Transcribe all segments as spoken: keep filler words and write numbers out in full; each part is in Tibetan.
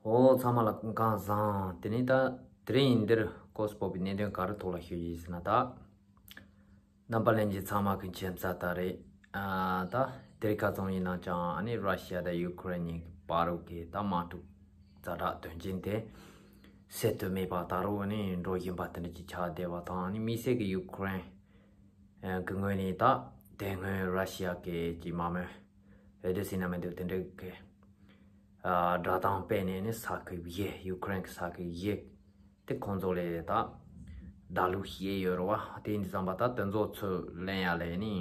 ཨོ་ཚང་མ་ལ་སྐུ་ཁམས་བཟང་། དེ་ནས་ད་དེ་རིང་འདིར་ཀོ་སི་སྤོ་བའི་གནད་དོན་ག་རེ་ཐོག་ལ་ཤོད་ཀྱི་ཡིན་ཟེར་ན། ད་རྣམ་པ་ལྷན་རྒྱས་ཚང་མ་གི་མཁྱེན་གསལ་ལྟར་རེད། ཨ་ད་དེ་རིང་ཁ་སང་ཡིན་ན་ཅང་ཨ་ནི་ར་ཤི་ཡ་དང་ཡུ་ཁུ་རེན་གཉིས་ཀྱི་བར་དུ་གི་ད་དམག་འཁྲུག་ཛ་དྲག་དོན་རྐྱེན་དེ་སེལ་ཐུབ་མེད་པ་ད་རུང་ཨ་ནི་འགྲོ་བཞིན་པ་དེ་འདྲ་ཅིག་ཆགས་བསྡད་པ་དང་། ཨ་ནི་དམིགས་བསལ་གྱི་ཡུ་ཁུ་རེན་གི་ངོས་ནས་ད་དེ་སྔོན་ར་ཤི་ཡ་གི་ཅིག་དམག་མི་འོས་བསྡུ་ཟིན་ན་མི་འདུག་དེ་འདྲ་གི་ཨ་བསྒྲགས་གཏམ་སྤེལ་ནས་ནི་ས་ཁུལ་བཞི། ཡུ་ཁུ་རེན་གྱི་ས་ཁུལ་བཞི་དེ་ཁོང་ཚོ་ལ་ད་བརྡ་ལུག་བཤད་ཡོད་རེད་བ། དེ་ཡིན་དུས་ཙམ་པ་ད་དེ་ཚོ་ཚུར་ལེན་ཡ་ལ་ནི་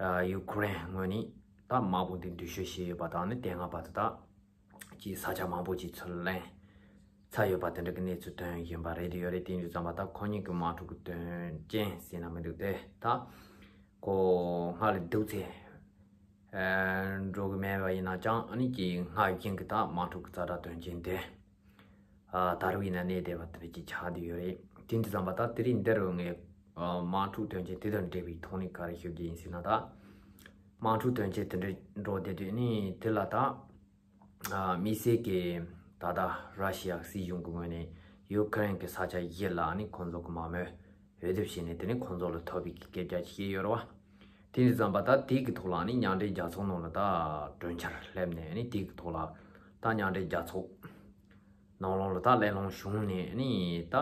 ཨ་ཡུ་ཁུ་རེན་ངོས་ནས་ད་དམག་དཔུང་དེ་འདུ་བཤོལ་བྱས་ཡོད་པ་དང་། ནི་དེ་སྔ་བར་དུ་ད་ཀྱི་ས་ཆ་མང་པོ་ཅིག་ཚུར་ལེན་ཚར་ཡོད་པ་དེ་འདྲ་གི་གནས་ཚུལ་ཐོན་བཞིན་པ་རེད། དེ་ཡོད་རེད། དེ་ཡིན་དུས་ཙམ་པ་ད་ཁོ་གཉིས་ཀྱི་དམག་འཁྲུག་གི་དོན་རྐྱེན་ཟེར་ན་མི་འདུག་དེ་ད་ཁོ་སྔར་ལས་སྡུག་ཚེ་ཨ་འགྲོ་གི་མེད་པ་ཡིན་ན་ཅང་། ཨ་ནི་ཀྱི་སྔར་བཞིན་གྱི་ད་དམག་འཁྲུག་གི་ཛ་དྲག་དོན་རྐྱེན་དེ་ཨ་ད་རུང་ཡིན་ན་གནས་བསྡད་པ་དེ་འདྲ་ཅིག་ཆགས་བསྡད་ཡོད་རེད། དེ་ཡིན་དུས་ཙམ་པ་ད་དེ་རིང་འདིར་ངས་ཨ་དམག་འཁྲུག་དོན་རྐྱེན་དེ་དང་འབྲེལ་བའི་ཐོག་ནས་ག་རེ་ཞུ་རྒྱུ་ཡིན་ཟེར་ན། ད་དམག་འཁྲུག་དོན་རྐྱེན་དེ་འདྲ་འགྲོ་བསྡད་དུས་ནི་དེ་ལ་ད་ཨ་དམིགས་བསལ་གྱི་ད་ལྟ་ར་ཤི་ཡ་སྲིད་གཞུང་གི་ངོས་ནས་ཡུ་ཁུ་རེན་གྱི་ས་ཆ་བཞི་ལ་ནི་ཁོང་ཚོ་གི་དམག་མི་འོས་བསྡུ་བྱས་ནས་དེ་ནི་ཁོང་ཚོ་ལ་ཐོབ་པའི་སྐད་ཆ་བཤད་ཡོད་རེད་བ། དེ་ཡིན་དུས་ཙམ་པ་ད་དེ་གི་ཐོག་ལ་ནི་མཉམ་འབྲེལ་རྒྱལ་ཚོགས་ནང་ལ་ད་གྲོས་འཆར་སླེབས་ནས་ནི་དེ་གི་ཐོག་ལ་ད་མཉམ་འབྲེལ་རྒྱལ་ཚོགས་ནང་ལོགས་ལ་ད་གླེང་སློང་བྱུང་ནས་ནི་ད་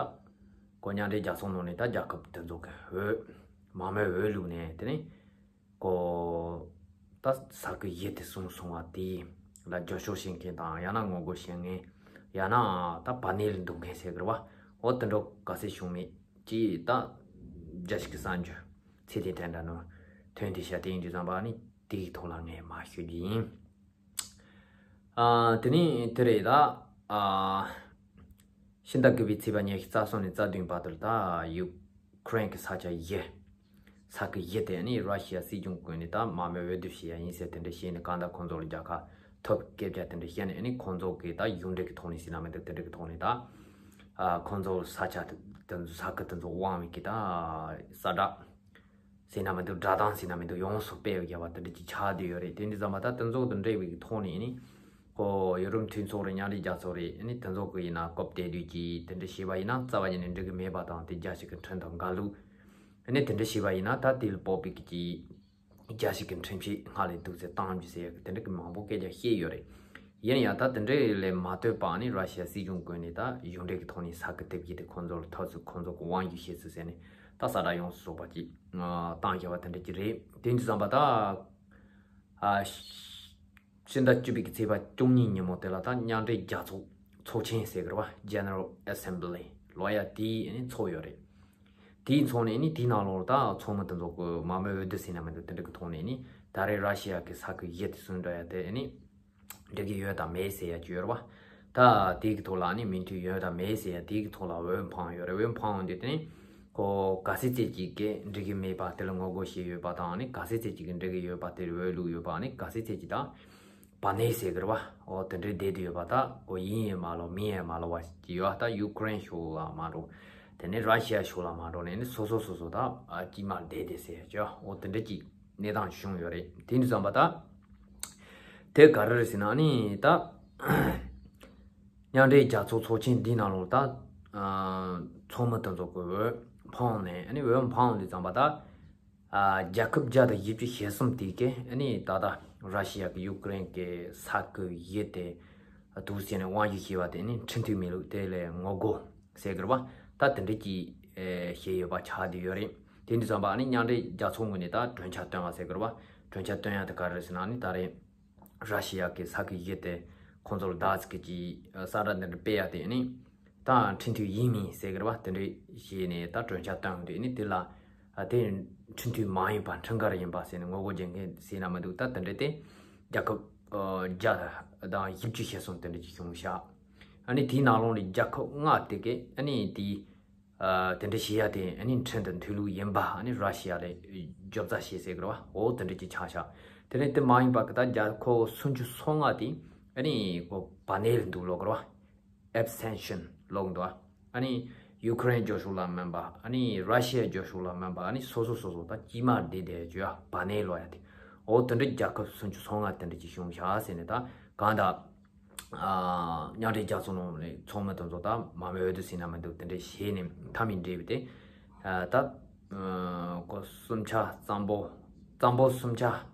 ཁོ་མཉམ་འབྲེལ་རྒྱལ་ཚོགས་ནང་ནས་ད་རྒྱལ་ཁབ་དེ་ཚོ་གི་འོས་དམག་མི་འོས་བླུགས་ནས་དེ་ནི་ཁོ་ད་ས་ཁུལ་བཞི་དེ་བཟུང་སོང་བ་དེ་ལ་རྒྱབ་སྐྱོར་བྱེད་མཁན་དང་། ཡང་ན་ངོ་རྒོལ་བྱེད་མཁན། ཡང་ན་ད་བར་གནས་ལ་འདུག་མཁན་ཟེར་གི་རེད་བ། འོ་དེ་འདྲ་ག་ཚད་བྱུང་མེད་ཅེས་ད་རྒྱ་ཞིག་གི་གསར་འགྱུར་ཚེ་དེ་དྲན་འདྲ་ནོ་ཐོན་དེ་ཤ་དེ་ཡིན་དུས་ཙམ་པ་ནི་དེའི་ཐོག་ལ་ངས་མ་ཞུ་རྒྱུ་ཡིན། ཨ་དེ་ནི་དེ་རེད་ད། ཨ་ཕྱི་ཟླ་དགུ་པའི་ཚེས་པ་ཉི་ཤུ་རྩ་གསུམ་ནས་རྩ་བདུན་བར་དུ་ད་ཡུ་ཁུ་རེན་གྱི་ས་ཆ་བཞི། ས་ཁུལ་བཞི་དེ་ནི་ར་ཤི་ཡ་སྲིད་གཞུང་གི་ངོས་ནས་ད་དམག་མི་འོས་བསྡུ་བྱེད་ཡ་ཡིན་ཟེར་དེ་འདྲ་བཤད་ནས། གང་ལྟར་ཁོང་ཚོ་ལ་རྒྱལ་ཁ་ཐོབ་སྐད་ཆ་དེ་འདྲ་བཤད་ནས་ནི་ཁོང་ཚོ་གིས་ད་གཞུང་འབྲེལ་གྱི་ཐོག་ནས་ཟེར་ན་མི་འདུག་དེ་འདྲ་གི་ཐོག་ནས་ད་ཨ་ཁོང་ཚོ་ས་ཆ་དེ་དེ་ཚོ་ས་ཁུལ་དེ་ཚོ་དབང་བའི་གི་ད་ས་བསྒྲགས་ཟེར་ན་མི་འདུག་བསྒྲགས་གཏམ་ཟེར་ན་མི་འདུག་ཡོངས་སུ་སྤེལ་བའི་རྒྱབ་པ་དེ་འདྲ་ཅིག་ཆགས་བསྡད་ཡོད་རེད། དེ་འདྲ་ཙམ་པ་ད་དེ་ཚོ་དང་འབྲེལ་བའི་གི་ཐོག་ནས་ནི་ཁོ་ཡུ་རོབ་མཐུན་ཚོགས་རེད། མཉམ་འབྲེལ་རྒྱལ་ཚོགས་རེད། ཨ་ནི་དེ་ཚོ་གི་ཡིན་ན་སྐབས་དེ་དུས་ཀྱི་དེ་འདྲ་བྱས་པ་ཡིན་ན་རྩ་བ་ཉིད་ནས་འགྲིག་གི་མེད་པ་དང་། དེ་རྒྱ་ཞིག་གི་ཁྲིམས་དང་འགལ་ལུགས། ཨ་ནི་དེ་འདྲ་བྱས་པ་ཡིན་ན་ད་དེ་ལ་དཔག་པའི་གི་ཅིག་རྒྱ་ཞིག་གི་ཁྲིམས་ཆད་སྔར་ལས་སྡུག་ཚད་གཏང་རྒྱུ་ཟེར་ཡ་གི་དེ་འདྲ་གི་མང་པོ་སྐད་ཆ་བཤད་ཡོད་རེད། ཡིན་ཡང་ད་དེ་འདྲ་ལས་མ་ལྟོས་པ་ནི་ར་ཤི་ཡ་སྲིད་གཞུང་ངོས་ནས་ད་གཞུང་འབྲེལ་གི་ཐོག་ནས་ས་ཁུལ་དེ་བརྒྱུད་དེ་ཁོང་ཚོ་ལ་ཐོབ་ཚུལ་ཁོང་ཚོ་གི་དབང་སྒྱུར་བྱེད་ཚུལ་ཟེར་ནས་ད་ས་བསྒྲགས་ཡོངས་སུ་རྫོགས་པ་ཅིག་བཏང་བཞག་པ་དེ་འདྲ་ཅིག་རེད། དེ་འདྲ་ཙམ་པ་ད་ཨ་ཕྱི་ཟླ་བཅུ་པའི་གི་ཚེས་པ་བཅུ་གཉིས་ཉིན་མོ་དེ་ལ་ད་མཉམ་འབྲེལ་རྒྱལ་ཚོགས་ཚོགས་ཆེན་ཟེར་གི་རེད་བ། General Assembly ལབ་ཡ་དེ་ནི་ཚོགས་ཡོད་རེད། དེའི་ཚོགས་ནས་ནི་དེའི་ནང་ལོགས་ལ་ད་ཚོགས་མི་དེ་ཚོ་གི་དམག་མི་འོས་བསྡུ་ཟེར་ན་མི་འདུག་དེ་འདྲ་གི་ཐོག་ནས་ནི་ད་རེས་ར་ཤི་ཡ་གི་ས་ཁུལ་བཞི་དེ་ཟུང་འབྲེལ་ཡ་དེ་ནི་འགྲིག་གི་ཡོད་དམ་མེད་ཟེར་ཡ་ཅིག་ཡོད་རེད་བ། ད་དེའི་གི་ཐོག་ལ་ནི་མོས་མཐུན་ཡོད་དམ་མེད་ཟེར་ཡ་དེའི་གི་ཐོག་ལ་འོས་འཕངས་ཡོད་རེད། འོས་འཕངས་ཡོང་དུས་དེ་ནི་ཁོ་ག་ཚད་ཚད་ཅིག་གིས་འགྲིག་གི་མེད་པ་དེ་ལ་ངོ་རྒོལ་བྱས་ཡོད་པ་དང་། ནི་ག་ཚད་ཚད་ཅིག་གིས་འགྲིག་གི་ཡོད་པ་དེ་ལ་འོས་བླུགས་ཡོད་པ། ནི་ག་ཚད་ཚད་ཅིག་ད་བར་གནས་ཟེར་གི་རེད་བ། འོ་དེ་འདྲའི་བསྡད་དུ་ཡོད་པ། ད་འོ་ཡིན་ཡང་མ་ལོག་མིན་ཡང་མ་ལོག་པ་ཅིག་ཡོད། ད་ཡུ་ཀེ་རེན་ཕྱོགས་ལ་མ་འགྲོ། དེ་ནས་ར་ཤི་ཡ་ཕྱོགས་ལ་མ་འགྲོ་ནས་ནི་སོ་སོ་སོ་སོ་ད་ཨ་དཀྱིལ་མར་བསྡད་བསྡད་ཟེར་ཅིག་འོ་དེ་འདྲ་ཅིག་གནས་སྟངས་བྱུང་ཡོད་རེད། དེ་འདྲ་ཙམ་པ་ད་དེ་ག་རེ་རེད་ཟེར་ན་ནི་ད་མཉམ་འབྲེལ་རྒྱལ་ཚོགས་ཚོགས་ཆེན་འདིའི་ནང་ལོགས་ད་ཨ་ཚོགས་མི་དེ་ཚོ་གི་འོས་འཕངས་ནས། ཨ་ནི་འོས་འཕངས་དུས་ཙམ་པ་ད། ཨ་རྒྱལ་ཁབ་བརྒྱ་དང་བཞི་བཅུ་ཞེ་གསུམ་དེ་གས་ཨ་ནི་ད་ལྟ་ར་ཤི་ཡ་གི་ཡུ་ཀེ་རེན་གྱི་ས་ཁུལ་བཞི་དེ་འདུག་ཟེར་ནས་དབང་སྒྱུར་བྱས་པ་དེ་ནི་ཁྲིམས་མཐུན་མེད་ལུགས། དེ་ལས་ངོ་རྒོལ་ཟེར་གི་རེད་བ། ད་དེ་འདྲ་ཅིག་ཨེ་བྱས་ཡོད་པ་ཆགས་བསྡད་ཡོད་རེད། དེ་འདྲ་ཙམ་པ་ཨ་ནི་མཉམ་འབྲེལ་རྒྱལ་ཚོགས་ངོས་ནས་ད་གྲོས་འཆར་བཏོན་པ་ཟེར་གི་རེད་བ། གྲོས་འཆར་བཏོན་ཡ་དེ་ག་རེ་རེད་ཟེར་ན་ནི་ད་རེས། ར་ཤི་ཡ་གི་ས་ཁུལ་བཞི་དེ་ཁོང་ཚོར་བདག་གི་ཀྱི་གསལ་བསྒྲགས་འདི་འདྲ་སྤེལ་ཡ་དེ་ནི་ད་ཁྲིམས་མཐུན་ཡིན་མིན་ཟེར་གི་རེད་བ། དེ་འདྲ་བྱས་ནས་ད་གྲོས་འཆར་བཏོན་དུས་ནི་དེ་ལ་ཨ་དེ་ཁྲིམས་མཐུན་མ་ཡིན་པ་འཕྲུལ་འགལ་ཡིན་པ་ཟེར་ནས་ངོ་རྒོལ་བྱེད་མཁན་ཟེར་ན་མི་འདུག་ད་དེ་འདྲ་དེ་རྒྱལ་ཁབ་ཨ་བརྒྱ་དང་བཞི་བཅུ་ཞེ་གསུམ་དེ་འདྲ་ཅིག་བྱུང་ཤག་ཨ་ནི་དེའི་ནང་ལོགས་ནས་རྒྱལ་ཁབ་ལྔ་དེ་གས་ཨ་ནི་དེའི། ཨ་དེ་འདྲ་བྱེད་ཡ་དེ་ཨ་ནི་ཁྲིམས་དང་མཐུན་ལུགས་ཡིན་པ་ཨ་ནི་ར་ཤི་ཡ་ལ་རྒྱབ་རྩ་བྱས་ཟེར་གི་རེད་བ། འོ་དེ་འདྲ་ཅིག་ཆགས་ཤག་དེ་ནས་དེ་མ་ཡིན་པ་གི་ད་རྒྱལ་ཁབ་སུམ་ཅུ་སོ་ལྔ་དེ་ཨ་ནི་ཁོ་བར་གནས་ལ་འདུག་ལབ་གི་རེད་བ། ཨེབ་སེན་ཤན་ལབ་གི་འདུག་ཨ་ནི་ཡུ་ཀེ་རེན་རྒྱབ་ཕྱོགས་ལ་མིན་པ། ཨ་ནི་ར་ཤི་ཡ་རྒྱབ་ཕྱོགས་ལ་མིན་པ། ཨ་ནི་སོ་སོ་སོ་སོ་ད་དཀྱིལ་མར་བསྡད་བསྡད་བྱས་ཡ་བར་གནས་ལབ་ཡ་དེ། འོ་དེ་འདྲ་རྒྱལ་ཁབ་སུམ་ཅུ་སོ་ལྔ་དེ་འདྲ་ཅིག་བྱུང་ཤག་ཟེར་ནས། ད་གང་ལྟར། ཨ་མཉམ་འབྲེལ་རྒྱལ་ཚོགས་ནང་ནས་ཚོགས་མི་དེ་ཚོ་ད་མ་མོས་འོས་བསྡུ་ཟེར་ན་མི་འདུག་དེ་འདྲས་བྱས་ནས་མཐའ་མའི་འབྲས་བུ་དེ་ཨ་ད་ཨ་ཁོ་གསུམ་ཆ་གཙང་པོ་གཙང་པོ་གསུམ་ཆ་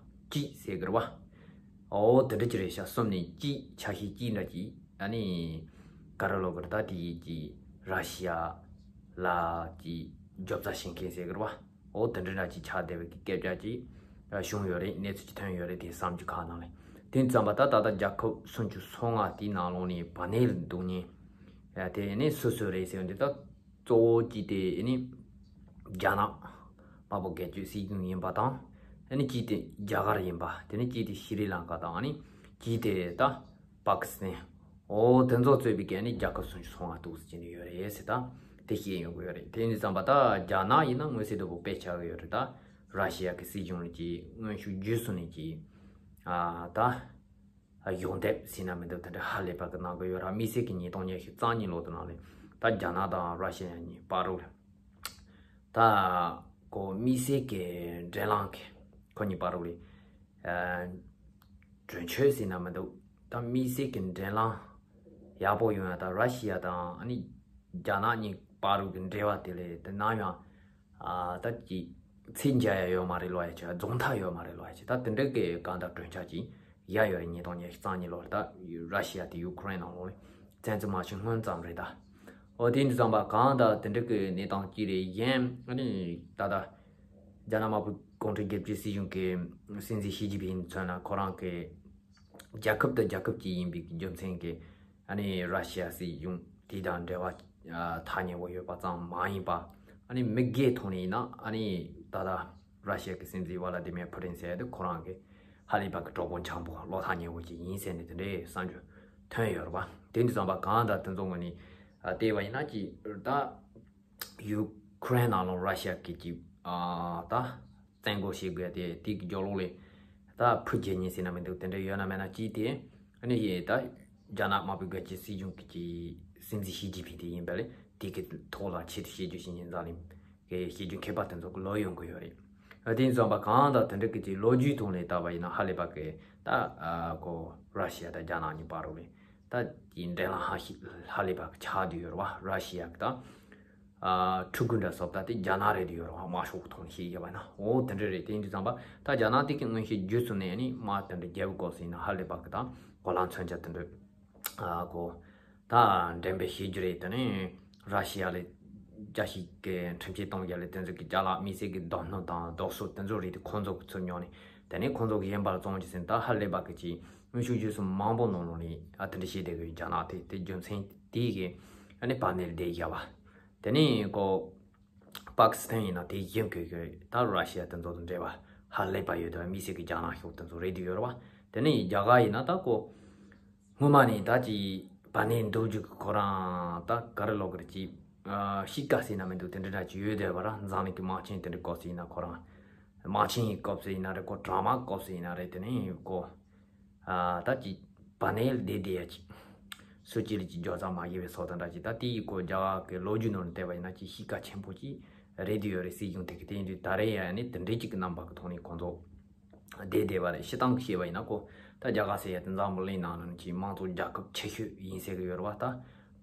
གཅིག་ཟེར་གི་རེད་བ། ཨོ་དེ་འདྲ་ཅིག་རེད་ཤག་གསུམ་ནས་གཅིག་ཆ་ཤས་གཅིག་འདྲ་ཅིག་ཨ་ནི་ག་རེ་ལབ་དགོས་རེད། ད་དེ་ཡིན་གྱི་ར་ཤི་ཡ་ལ་གྱི་རྒྱབ་རྩ་བྱེད་མཁན་ཟེར་གི་རེད་བ། ཨོ་དེ་འདྲ་འདྲ་ཅིག་ཆགས་བསྡད་པའི་སྐད་ཆ་ཅིག་བྱུང་ཡོད་རེད། གནས་ཚུལ་ཅིག་ཐོན་ཡོད་རེད། དེ་བསམ་རྒྱུ་ཁག་ནང་ལས་དེ་ཙམ་པ་ད་ད་ལྟ་རྒྱལ་ཁབ་སུམ་ཅུ་སོ་ལྔ་དེའི་ནང་ལོགས་ནས་པ་ནེལ་འདུག་ཉེ་དེ་ནི་སུ་སུ་རེད་ཟེར་འདི་ད་གཙོ་བོ་གཅིག་དེ་ནི་རྒྱ་ནག་དམར་པོ་རྒྱལ་གཅེས་སྲིད་གཞུང་ཡིན་པ་དང་ཨ་ནི་གཅིག་དེ་རྒྱ་གར་ཡིན་པ། དེ་ནི་གཅིག་དེ་ཤི་རི་ལང་ཀ་དང་ཨ་ནི་གཅིག་དེ་ད་པ་ཀི་སི་ཐན། ཨོ་དེ་ཚོ་གཙོས་པའི་གན་ནི་རྒྱལ་ཁབ་སུམ་ཅུ་སོ་ལྔ་འདུག་ཟེར་གྱི་ཡོད་རེད་ཟེར། ད་དེ་ཤེས་ཡོང་གི་ཡོད་རེད། དེ་ཡིན་དུས་ཙམ་པ་ད་རྒྱ་ནག་ཡིན་ན་མངོན་གསལ་དོད་པོ་དཔེ་ཆགས་ཀྱི་ཡོད་རེད། ད་ར་ཤི་ཡ་གི་སྲིད་གཞུང་ལ་གྱི་མངོན་ཤུགས་བརྒྱུད་སོང་ནས་ཀྱི་ཨ་ད་ཡོང་འདེབས་ཟེར་ན་མི་འདུག་དེ་འདྲ་ཧ་ལས་པ་གི་གནང་གི་ཡོད་ར། དམིགས་བསལ་གྱི་ཉིས་སྟོང་ཉི་ཤུ་རྩ་གཉིས་ལོ་དེ་ནང་ལས་ད་རྒྱ་ནག་དང་ར་ཤི་ཡ་གཉིས་བར་དུ་ལ་ད་ཁོ་དམིགས་བསལ་གྱི་འབྲེལ་ལམ་གྱི་ཁོ་གཉིས་བར་དུ་ལ་ཨ་གྲོས་ཆོད་ཟེར་ན་མི་འདུག་ད་དམིགས་བསལ་གྱི་འབྲེལ་ལམ་ཡག་པོ་ཡོང་ཡ། ད་ར་ཤི་ཡ་དང་ཨ་ནི་རྒྱ་ནག་གཉིས་བར་དུ་གི་འབྲེལ་བ་དེ་ལས་དེ་ནམ་ཡང་ཨ་ད་ཀྱི་ཚིག་འཇལ་ཡ་ཡོད་མ་རེད་ལོ། ཡ་ཆེ་རྫོང་མཐའ་ཡོད་མ་རེད་ལོ། ཡ་ཆེ་ད་དེ་འདྲ་གི་གང་ལྟར་གྲོས་འཆར་ཅིག་ཡ་ཡོད་རེད། ཉིས་སྟོང་ཉི་ཤུ་རྩ་གཉིས་ལོར་ད་ར་ཤི་ཡ་དེ་ཡུ་ཁུ་རེན་ནང་ལོགས་ལ་བཙན་འཛུལ་མ་བྱུང་སྔོན་ཙམ་རེད་ད། ཨོ་དེ་འདི་ཙམ་པ་གང་ལྟར་དེ་འདྲ་གི་གནས་སྟངས་ཅིག་རེད། གཞན་ཨ་ནི་ད་ལྟ་རྒྱ་ནག་དམར་པོ་གུང་ཁྲན་རྒྱལ་གཅེས་སྲིད་གཞུང་གི་སྲིད་འཛིན་ཞི་ཅིན་ཕིང་མཚོན་ན་ཁོ་རང་གི་རྒྱལ་ཁབ་དང་རྒྱལ་ཁབ་ཅིག་ཡིན་པའི་རྒྱུ་མཚན་གྱིས་ཨ་ནི་ར་ཤི་ཡ་སྲིད་གཞུང་དེ་དང་འབྲེལ་བ་ཐག་ཉེ་བོ་ཡོད་པ་ཙམ་མ་ཡིན་པ། ཨ་ནི་མི་སྒེར་ཐོག་ནས་ཡིན་ན་ཨ་ནི་ད་ལྟ་ར་ཤི་ཡ་གི་སྲིད་འཛིན་ཝ་ལ་ཏི་མེར་ཕུ་ཏིན་ཟེར་ཡ་དེ་ཁོ་རང་གི་ཧ་ལས་པ་གི་གྲོགས་པོ་འཆམ་པོ་བློ་ཐག་ཉེ་བོ་ཅིག་ཡིན་ཟེར་ནས་དེ་འདྲའི་བསམ་ཚུལ་ཐོན་ཡོད་རེད་པ། དེ་འདི་ཙམ་པ་གང་ལྟར་དེ་ཚོ་ངོས་ནས་ཨ་བལྟས་པ་ཡིན་ན་ཅིག་ད་ཡུ་ཁུ་རེན་ནང་ལ་ར་ཤི་ཡ་གི་ཅིག་ཨ་ད་བཙན་རྒོལ་བྱེད་དགོས་དེ་དེ་གི་རྒྱབ་ལོགས་ལ་ད་ཕུ་རྒྱལ་ཉིན་ཟེར་ན་མི་འདུག་དེ་འདྲ་ཡོད་ན་མེད་ན་ཅིག་དེ་ཨ་ནི་ཡེ་ད་རྒྱ་ནག་དམར་པོའི་རྒྱལ་གཅེས་སྲིད་གཞུང་གི་ཅིག་སྲིད་འཛིན་ཞི་ཅིན་ཕིང་དེ་ཡིན་པ་ལས་དེ་གི་ཐོག་ལ་ཆེད་དུ་བཤད་རྒྱུ་ཞིག་ཡིན་ཙང་ལིང་གི་བཤད་རྒྱུ་མཁས་པ་དེ་ཚོ་གི་ལོ་ཡོང་གི་ཡོད་རེད། ཨ་དེ་ཙམ་པ་གང་ལྟར་དེ་འདྲ་གི་ཅིག་ལོ་རྒྱུས་ཐོག་ནས་བལྟ་བ་ཡིན་ན་ཧ་ལས་པ་གི་ད་ཨ་ཁོ་ར་ཤི་ཡ་དང་རྒྱ་ནག་གཉིས་བར་རུ་ལས་ད་ཀྱི་འབྲེལ་ལམ་ཧ་ཤི་ཧ་ལས་པ་གི་ཆགས་བསྡད་ཡོད་རེད་བ། ར་ཤི་ཡ་གི་ད་ཨ་ཕྲུ་གུ་འདྲ་སོགས་ད་དེ་རྒྱ་ནག་རེད་བསྡད་ཡོད་རེད་བ། དམར་ཤོག་གི་ཐོག་ནས་བཤད་ཡོད་པ་ན། འོ་དེ་འདྲ་རེད། དེ་འདི་ཙམ་པ་ད་རྒྱ་ནག་དེ་གི་མངོན་ཤེས་བརྒྱུད་ཚུལ་ནས་ནི་མ་དེ་འདྲ་རྒྱལ་པོ་སྐབས་སུ་ཡིན་ན་ཧ་ལས་པ་གི་ད་གོ་ལ་མཚོན་ཆ་དེ་འདྲ་ཨ་གོ་ད་འགྲེམས་སྤེལ་བྱེད་རྒྱུ་རེད། དེ་ནས་ར་ཤི་ཡ་ལ་རྒྱ་ཞིག་གི་ཁྲིམས་ཆད་གཏོང་རྒྱུ་ལ་དེ་ཚོ་གི་རྒྱ་ལག་དམིགས་བསལ་གྱི་རྡོ་སྣུམ་དང་རྡོ་སོལ་དེ་ཚོ་རེད། དེ་ཁོང་ཚོ་གི་ཚུར་ཉོ་ནས་དེ་ནས་ཁོང་ཚོ་གི་གཞན་པར་བཙོང་རྒྱུ་ཟིན། ད་ཧ་ལས་པ་གི་ཅིག་དངོས་ཤུགས་བརྒྱུད་སོང་མང་པོ་ནང་ལོགས་ནས་ཨ་དེ་འདྲ་བྱས་བསྡད་གི་རྒྱ་ནག་དེ་དེ་རྒྱུ་མཚན་དེ་གི་ཨ་ནི་པ་ནེལ་དེ་བཞག་པ། དེ་ནས་ཀོ་པ་ཀི་སི་ཐན་ཡིན་ན་དེ་གཞན་གི་གི་ད་ར་ཤི་ཡ་དེ་ཚོ་དང་འབྲེལ་བ་ཧ་ལས་པ་ཡོད་དོ། དམིགས་བསལ་གྱི་རྒྱ་ནག་ཤོག་དེ་ཚོ་རེད་དུ་ཡོད་རེད་བ། དེ་ནས་རྒྱ་གར་ཡིན་ན་ད་ཀོ་སྔོན་མ་ནས་ད་ཅི་པ་ནེ་འདུག་རྒྱུ་གི་ཁོ་རང་ད་ག་རེ་ལོག་གི་རེད། ཅི་ཨ་གཤིས་ཀ་ཟེར་ན་མི་འདུག་དེ་འདྲ་འདྲ་ཅི་ཡོད་བསྡད་པ་ར། འཛམ་གླིང་གི་དམག་ཆེན་དེ་འདྲ་སྐབས་སུ་ཡིན་ན་ཁོ་རང་དམག་ཆེན་གྱི་སྐབས་སུ་ཡིན་ན་རེད། ཀོ་དྲག་དམག་སྐབས་སུ་ཡིན་ན་རེད། དེ་ནས་ཀོ་ཨ་ད་ཅི་པ་ནེ་བསྡད་བསྡད་ཡ་ཅིག་སུ་གཅིག་ལ་ཅིག་འགྱོད་བར་མ་བྱས་པའི་སོགས་དང་འདྲ་ཅིག་ད་དེ་ཡི་ཀོ་རྒྱ་གར་གི་ལོ་རྒྱུས་ནང་ནས་བལྟས་པ་ཡིན་ན་ཅིག་གཤིས་ཀ་ཆེན་པོ་ཅིག་རེད་དུ་ཡོད་རེད། སྲིད་གཞུང་དེ་གི་དེ་ཡིན་དུས་ད་རེས་ཡ་ནི་དེ་འདྲའི་ཅིག་གི་རྣམ་པ་གི་ཐོག་ནས་ཁོང་ཚོ་བསྡད་བསྡད་པ་རེད། སྤྱིར་བཏང་གི་བཤད་པ་ཡིན་ན་ཀོ་ད་རྒྱ་གར་ཟེར་ཡ་དེ་འཛམ་བུ་གླིང་ནང་ནང་གི་དམངས་གཙོ་རྒྱལ་ཁབ་ཆེ་ཤོས་ཡིན་ཟེར་གི་ཡོད་རེད་བ། ད་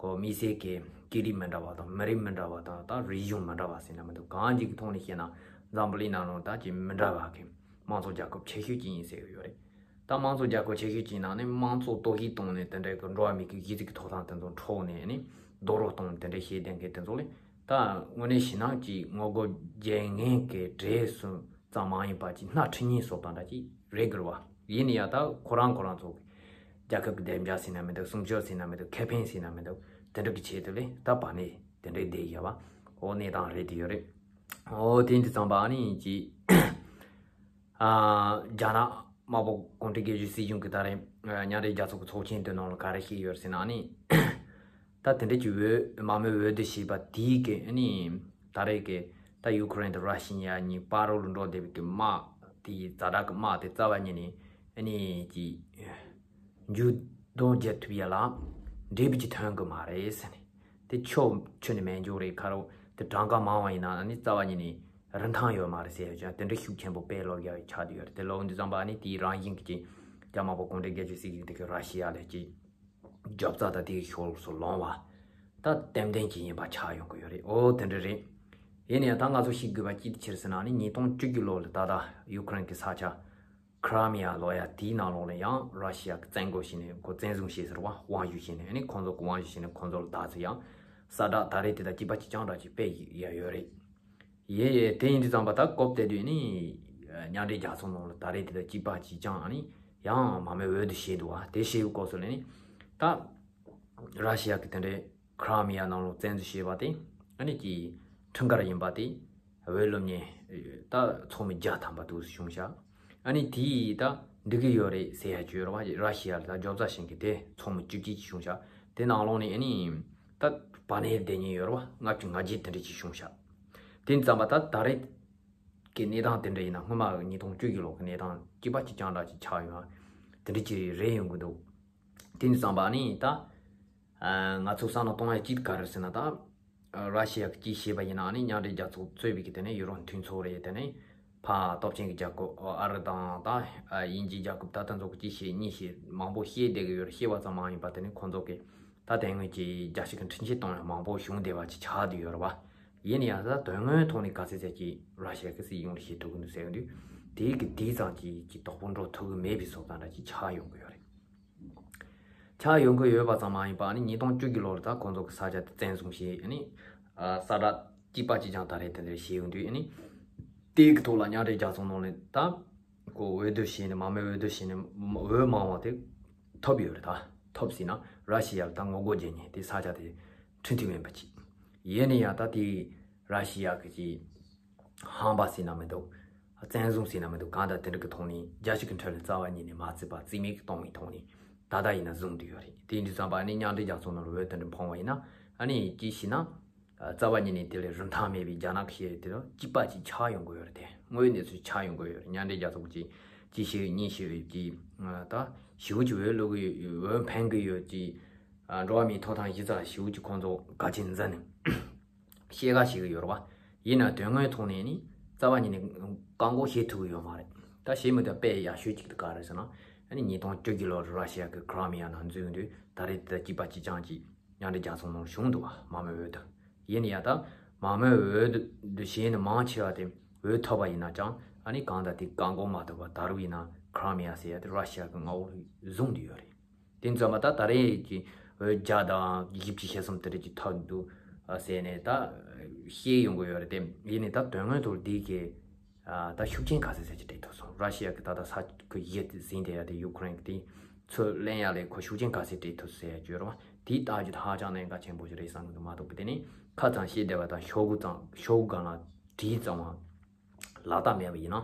ཀོ་དམིགས་བསལ་གྱི་སྐད་རིགས་མི་འདྲ་བ་དང་མི་རིགས་མི་འདྲ་བ་དང་ད་རིག་གཞུང་མི་འདྲ་བ་ཟེར་ན་མི་འདུག་གང་ཅིག་གི་ཐོག་ནས་བཤད་ན་འཛམ་བུ་གླིང་ནང་ནང་ད་ཅིག་མི་འདྲ་བ་གི་དམངས་གཙོ་རྒྱལ་ཁབ་ཆེ་ཤོས་ཅིག་ཡིན་ཟེར་གི་ཡོད་རེད། ད་དམངས་གཙོ་རྒྱལ་ཁབ་ཆེ་ཤོས་ཅིག་ནང་ནས་དམངས་གཙོ་གཏོར་བཤིག་བཏང་ནས་དེ་འདྲའི་གི་འགྲོ་བ་མི་གི་གཞི་རྩའི་གི་ཐོབ་ཐང་དེ་ཚོ་འཕྲོག་ནས་ནི་རྡོག་རོལ་གཏོང་དེ་འདྲའི་བྱེད་བསྡད་མཁན་དེ་ཚོ་ལས་ད་དངོས་གནས་བྱས་ན་ཅིག་ངོ་རྒོལ་རྒྱལ་ངན་གྱི་གྲས་སུ་ཙམ་མ་ཡིན་པ་ཅིག་སྣ་ཁྲིད་མཁན་སོགས་དང་འདྲ་ཅིག་རེད་གི་རེད་བ། ཡིན་ན་ཡང་ད་ཁོ་རང་ཁོ་རང་ཚོ་རྒྱལ་ཁབ་ཀྱི་བདེ་འཇགས་ཟེར་ན་མི་འདུག་སྲུང་སྐྱོབ་ཟེར་ན་མི་འདུག་ཁེ་ཕན་ཟེར་ན་མི་འདུག་དེ་འདྲ་གི་ཆེད་དུ་ལས་ད་པ་ནས་དེ་འདྲའི་བསྡད་ཡོད་པ། འོ་གནས་སྟངས་རེད་དུ་ཡོད་རེད། འོ་དེ་འདི་ཙམ་པ་ཨ་ནི་ཅིག་ཨ་རྒྱ་ནག་དམར་པོ་གུང་ཁྲན་རྒྱལ་གཅེས་སྲིད་གཞུང་གི་ད་རེས་ཨ་མཉམ་འབྲེལ་རྒྱལ་ཚོགས་ཀྱི་ཚོགས་ཆེན་དེ་ནང་ལ་ག་རེ་བཤད་ཡོད་ཟེར་ན་ཨ་ནི། ད་དེ་འདྲ་གྱི་འོས་མ་མོས་འོས་བསྡུ་བྱས་པ་དེའི་གི་ཨ་ནི་ད་རེས་ཀྱི་ད་ཡུ་ཁུ་རེན་དང་ར་ཤི་ཡ་གཉིས་བར་རུ་ལ་འགྲོ་བསྡད་པའི་གི་དམག་དེའི་ཛ་དྲག་གི་དམག་དེ་རྩ་བ་ཉིད་ནས་ཨ་ནི་ཀྱི་མཇུག་སྡོམ་རྒྱག་ཐུབ་ཡ་ལ་འབྲས་བུ་ཅིག་ཐོན་གི་མ་རེད་ཟེར་ནས། དེ་ཆོ་ཆོ་ནས་མེད་འཇོག་རེད། ཁ་རོ་དེ་གྲངས་ཀ་མང་བ་ཡིན་ན་ཨ་ནི་རྩ་བ་ཉིད་ནས་རིན་ཐང་ཡོད་མ་རེད་ཟེར་ཡ་ཅང་དེ་འདྲ་ཤུགས་ཆེན་པོ་དཔེ་ལོ་རྒྱག་ཡ་ཆགས་བསྡད་ཡོད་རེད། དེ་ལོ་འདི་ཙམ་པ་ཨ་ནི་དེའི་རང་བཞིན་གྱི་ཅིག་རྒྱ་དམར་པོ་གུང་ཁྲན་རྒྱལ་གཅེས་སྲིད་གཞུང་དེ་གི་ར་ཤི་ཡ་ལས་ཅིག་རྒྱབ་རྩ་དང་དེའི་ཕྱོགས་སུ་ལངས་པ་ད་ཏན་ཏན་གྱི་ཡིན་པ་ཆགས་ཡོང་གི་ཡོད་རེད། ཨོ་དེ་འདྲ་རེད། ཡིན་ན་ཡང་ད་ང་ཚོ་ཤེས་དགོས་པ་ཅི་ཕྱིར་ཟེར་ན་ནི་ཉིས་སྟོང་བཅུ་གི་ལོ་ལ་ད་ལྟ་ཡུ་ཀེ་རེན་གྱི་ས་ཆ་ཁྲ་མི་ཡ་ལོ་ཡ་དེའི་ནང་ལོགས་ལ་ཡང་ར་ཤི་ཡ་གི་བཙན་རྒོལ་བྱས་ནས་ཁོ་བཙན་བཟུང་བྱས་ཟེར་བ་དབང་བསྒྱུར་བྱས་ནས་ནི་ཁོང་ཚོ་གི་དབང་བསྒྱུར་བྱས་ནས་ཁོང་ཚོ་ལ་ད་ཚོ་ཡང་ས་བསྒྲགས་ད་རེས་དེ་དང་གཅིག་པ་གཅིག་རྐྱང་འདྲ་ཅིག་སྤེལ་ཡ་ཡོད་རེད། ཡེ་ཡེ་དེ་ཡིན་དུས་ཙམ་པ་ད་སྐབས་དེ་དུས་ནི་མཉམ་འབྲེལ་རྒྱལ་ཚོགས་ནང་ལ་ད་རེས་དེ་དང་གཅིག་པ་གཅིག་རྐྱང་ནི་ཡང་མ་མོས་འོས་བསྡུ་བྱས་འདུག་བ། དེ་བྱས་པའི་སྐབས་སུ་ལ་ནི་ད་ར་ཤི་ཡ་གི་དེ་འདྲའི་ཁྲ་མི་ཡ་ནང་ལོགས་བཙན་འཛུལ་བྱས་པ་དེ་ཨ་ནི་ཀྱི་ཁྲིམས་འགལ་ཡིན་པ་དེ་འོས་སློབ་གཉེར་ད་ཚོགས་མི་བརྒྱ་ཐམ་པ་འདུག་བྱུང་ཤག་ཨ་ནི་དེའི་ད་འགྲིག་གི་ཡོད་རེད་ཟེར་ཡ་ཅིག་ཡོད་རེད་བ། ར་ཤི་ཡ་ལ་ད་རྒྱབ་རྩ་བྱེད་མཁན་དེ་ཚོགས་མི་བཅུ་གཅིག་ཅིག་བྱུང་ཤག་དེ་ནང་ལོགས་ནས་ཨ་ནི་ད་པ་ནེ་བསྡད་མཁན་ཡོད་རེད་བ། ལྔ་བཅུ་ང་བརྒྱད་དེ་འདྲ་ཅིག་བྱུང་ཤག་དེ་ཙམ་པ་ད་ད་རེས་ཀྱི་གནས་སྟངས་དེ་འདྲ་ཡིན་ན་སྔོན་མ་ཉིས་སྟོང་བཅུ་གི་ལོ་གི་གནས་སྟངས་གཅིག་པ་གཅིག་རྐྱང་འདྲ་ཅིག་ཆགས་ཡོང་དེ་འདྲ་ཅིག་རེད་ཡོང་གི་འདུག་དེ་ཙམ་པ་ནི་ད་ང་ཚོ་བསམ་བློ་གཏོང་ཡ་གཅིག་ག་རེ་ཟེར་ན་ད། ར་ཤི་ཡ་གིས་ཅིག་བྱས་པ་ཡིན་ན་ནི་མཉམ་འབྲེལ་རྒྱལ་ཚོགས་གཙོས་པའི་གི་དེ་ནས་ཡུ་རོབ་མཐུན་ཚོགས་རེད། དེ་ནས་ཕར་སྟོབས་ཆེན་གྱི་རྒྱལ་ཁབ་ཨ་རི་དང་ད་དབྱིན་ཇིའི་རྒྱལ་ཁབ་ད་ལྟ་ཚོ་གིས་ཅིག་བྱས་གཉིས་བྱས་མང་པོ་བཤད་བསྡད་ཀྱི་ཡོད་རེད། བཤད་པ་ཙམ་མ་ཡིན་པ་དེ་ནས་ཁོང་ཚོ་གིས་ད་དེ་སྔོན་གྱི་རྒྱལ་སྤྱི་གི་འཕྲིན་ཆས་གཏོང་ཡ་མང་པོ་བྱུང་བསྡད་པ་ཅིག་ཆགས་བསྡད་ཡོད་རེད་བ། ཡིན་ན་ཡང་ད་དོན་དངོས་ཐོག་ནས་ག་ཚད་ཚད་ཅིག་ར་ཤི་ཡ་གིས་སྲིད་གཞུང་ལ་བྱེད་ཐུབ་ཀྱི་འདུག་ཟེར་གྱི་འདུག་དེའི་གི་དེའི་ཙམ་ཅིག་ཅིག་དོགས་པ་འགྲོ་ཐུབ་ཀྱི་མེད་པའི་བཟོ་ལྟ་འདྲ་ཅིག་ཆགས་ཡོང་གི་ཡོད་རེད། ཆགས་ཡོང་གི་ཡོད་པ་ཙམ་མ་ཡིན་པ་ནི་ཉིས་སྟོང་བཅུ་གི་ལོ་ལ་ད་ཁོང་ཚོ་གི་ས་ཆ་དེ་བཙན་བཟུང་བྱས་ནི་ས་བསྒྲགས་གཅིག་པ་གཅིག་རྐྱང་ད་རེས་དེ་འདྲ་བྱས་ཡོང་དུས་ནི་དེའི་གི་ཐོག་ལ་མཉམ་འབྲེལ་རྒྱལ་ཚོགས་ནང་ནས་ད་ཁོ་འོས་བསྡུ་བྱས་ནས་མ་མོས་འོས་བསྡུ་བྱས་ནས་འོས་མང་བ་དེ་ཐོབ་ཡོད་རེད། ད་ཐོབ་ཟིན་ན་ར་ཤི་ཡ་ལ་ད་ངོ་རྒོལ་བྱེད་ཉེན་དེ་ས་ཆ་དེ་ཁྲིམས་མཐུན་མིན་པ་ཅིག་ཡིན་ནི་ཡང་ད་དེ་ར་ཤི་ཡ་གི་ཅིག་ཧམ་པ་ཟེར་ན་མི་འདུག་བཙན་བཟུང་ཟེར་ན་མི་འདུག་གང་ལྟར་དེ་འདྲ་གི་ཐོག་ནས་རྒྱལ་སྤྱི་གི་ཁྲོད་ལ་རྩ་བ་ཉིད་ནས་མ་བརྩིས་པ་རྩིས་མེད་གཏོང་བའི་ཐོག་ནས་ད་ལྟ་ཡིན་ན་བཟུང་བསྡད་ཡོད་རེད། དེ་འདྲ་ཙམ་པ་ནི་མཉམ་འབྲེལ་རྒྱལ་ཚོགས་ནང་ལ་འོས་དེ་འདྲ་འཕངས་པ་ཡིན་ན་ཨ་ནི་ཅི་ཞེ་ན། རྩ་བ་ཉིད་ནས་དེ་ལས་རིན་ཐང་མེད་པའི་རྒྱ་ནག་གི་བཤད་དེ་དང་གཅིག་པ་ཅིག་ཆགས་ཡོང་གི་ཡོད་རེད། དེ་དངོས་གནས་སུ་ཆགས་ཡོང་གི་ཡོད་རེད། མཉམ་འབྲེལ་རྒྱལ་ཚོགས་ཀྱི་ཅི་ཞིག་གཉིས་ཞིག་གི་ད་ཞེ་པོ་ཅིག་འོས་བླུག་གི་ཡོད། འོས་འཕེན་གི་ཡོད་ཅིག་འགྲོ་བ་མིའི་ཐོབ་ཐང་གཞི་རྩ་ཞེ་པོ་ཅིག་ཁོང་ཚོ་གལ་ཆེན་འཛིན་ནས། བཤད་ག་ཞིག་ཡོད་རེད་བ། ཡིན་ན་དོན་དངོས་ཐོག་ནས་ནི་རྩ་བ་ཉིད་ནས་བཀག་འགོག་བྱེད་ཐུབ་ཀྱི་ཡོད་མ་རེད། ད་བྱེད་མི་ཐུབ་དཔེ་ཡག་ཤོས་གཅིག་དེ་ག་རེད་ཟེར་ན། ཨ་ནི་ཉིས་སྟོང་བཅུ་གི་ལོར་ར་ཤི་ཡ་གི་ཁྲ་མི་ཡ་ནང་འཛུལ་དུས་ད་རེས་དེ་གཅིག་པ་གཅིག་རྐྱང་གཅིག་མཉམ་འབྲེལ་རྒྱལ་ཚོགས་ནང་བྱུང་འདུག་བ། མ་མོས་འོས་བསྡུ། ཡིན་ན་ཡང་ད་མ་མོས་འོས་བསྡུ་བྱས་ནས་མང་ཆེ་བ་དེ་འོས་ཐོབ་པ་ཡིན་ན་ཀྱང་ཨ་ནི་གང་ལྟར་དེ་བཀག་འགོག་མ་ཐུབ་པ་ད་རུང་ཡིན་ན་ཁྲ་མི་ཡ་ཟེར་ཡ་དེ་ར་ཤི་ཡ་གི་མངའ་འོག་ལ་བཟུང་བསྡད་ཡོད་རེད། དེ་ཙམ་པ་ད་ད་རེས་ཀྱི་འོས་བརྒྱ་དང་བཞི་བཅུ་ཞེ་གསུམ་དེ་རིགས་ཀྱི་ཐོབ་འདུག་ཟེར་ནས་ད་བཤད་ཡོང་གི་ཡོད་རེད་དེ། ཡིན་ནའི་ད་དོན་དངོས་ཐོག་འདི་གི་ད་ཤུགས་རྐྱེན་ག་ཚད་ཚད་ཅིག་སྤྲད་ཐུབ་སོང་། ར་ཤི་ཡ་གི་ད་ལྟ་ས་ཁུལ་གཞི་དེ་ཟིན་བསྡད་ཡ་དེ་ཡུ་ཁུ་རེན་གི་དེ་ཚུར་ལེན་ཡ་ལས་ཁོ་ཤུགས་རྐྱེན་ག་ཚད་སྤྲད་ཐུབ་ཟེར་ཡ་ཅིག་ཡོད་རེད་བ། དེའི་ལྟ་རྒྱུ་དེ་ཧ་ཅང་གནད་འགག་ཆེན་པོ་ཞིག་རེད་བསམ་གི་འདུག་མ་གཏོགས་པའི་དེ་ནི་ཁ་ཙམ་བཤད་བསྡད་པ་དང་ཤོག་གུ་ཙམ་ཤོག་གུ་སྒང་ལ་བྲིས་ཙམ་པ། ལག་བསྟར་མེད་པ་ཡིན་ན།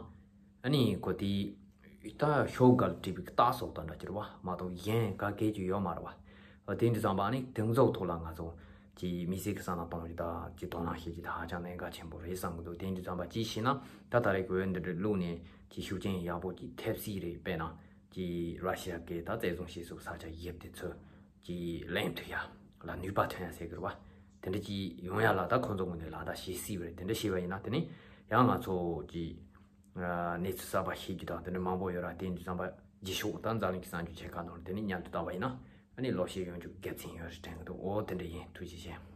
ཨ་ནི་ཁོ་དེ་ད་ཤོག་གུ་ལ་བྲིས་པའི་རྟགས་སོགས་དང་འདྲ་ཅིག་རེད་བ། མ་གཏོགས་གཞན་ག་གེ་ཅིག་ཡོད་མ་རེད་བ། འོ་དེ་འདྲ་ཙམ་པ་ཨ་ནི་དེང་ཚོགས་ཐོག་ལ་ང་ཚོ་ཀྱི་མི་སེར་གྱི་བསམ་བློ་གཏོང་རྒྱུ་དང་ཀྱི་དོ་སྣང་བྱེད་རྒྱུ་དེ་ཧ་ཅང་གནད་འགག་ཆེན་པོ་རེད་བསམ་གི་འདུག་དེ་འདྲ་ཙམ་པ་ཅི་ཞེ་ན་ད་ད་རེས་ཀྱི་འོས་འདི་འདྲ་བླུགས་ནས་ཀྱི་ཤུགས་རྐྱེན་ཡག་པོ་ཅིག་ཐེབས་སྲིད་རེད། དཔེར་ན་ཀྱི་ར་ཤི་ཡ་གི་ད་བཙན་བཟུང་བྱས་སོགས་ས་ཆ་ཡབ་དེ་ཚོ་ཀྱི་ལན་ཐུབ་ཡ་ལ་ནུས་པ་ཐོན་ཡ་ཟེར་གི་རེད་བ། དེ་འདྲ་ཅིག་ཡོང་ཡ་ལ་ད་ཁོང་ཚོ་ངོས་ནས་ལག་བསྟར་བྱེད་སྲིད་པ་རེད། དེ་འདྲ་བྱས་པ་ཡིན་ན་དེ་ནི་ཡང་ང་ཚོ་ཀྱི་གནས་ཚུལ་གསར་པ་ཤེས་རྒྱུ་དང་དེ་འདྲ་མང་པོ་ཡོད་ར། དེ་འདྲ་ཙམ་པ་རྗེས་ཕྱོགས་ད་འཛམ་གླིང་གི་གསར་འགྱུར་ཆེ་ཁག་ནང་དེ་ནི་མཉམ་དུ་བལྟ་བ་ཡིན་ན་ཨ་ནི་ལོ་ཤས་ཡོང་རྒྱུ་དགེ་མཚན་ཡོད་རེད་དྲན་གི་འདུག་འོ་དེ་འདྲ་ཡིན། ཐུགས་རྗེ་ཆེ།